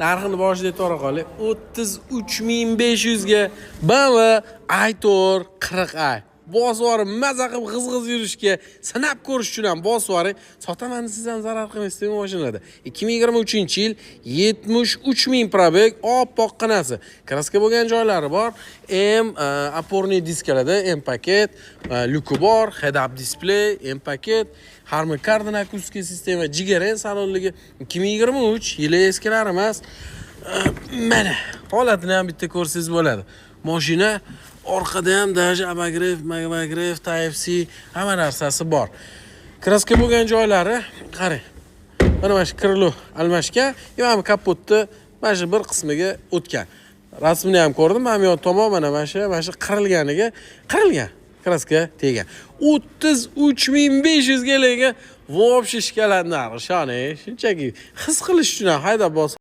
Narxini boshida aytib qoling, 33 500 ga BMW i4 40i. Bosib yuborib, maza qilib g'iz g'iz yurishga, sinab ko'rish uchun ham bosib yuboring. Sotaman, siz ham zarar qilmaysiz bu mashinada. 2023 yil, 73 000 пробег, oppoqqinasi. Краска bo'lgan joylari bor. M опорный diskalarda M paket, lyuki bor, head up display, M paket, Harman Kardon akustik sistema, jigarrang salonligi. 2023 yili, eskilar emas. Mana holatini ham bitta ko'rsangiz bo'ladi. Mashina orqada ham даже обогрев, обогрев, Type C, hamma narsasi bor. Краска bo'lgan joylari, qarang. Mana shu крыло almashgan, mana bu kapotni mana shu bir qismiga o'tgan. Rasmini ham ko'rdim, mana bu yoq tomon mana shu qirilganiga qirilgan. Краска tegan. 33 500 ga, lekin вообще shikolat narxi, ishoning, shunchaki his qilish uchun ham haydab bos.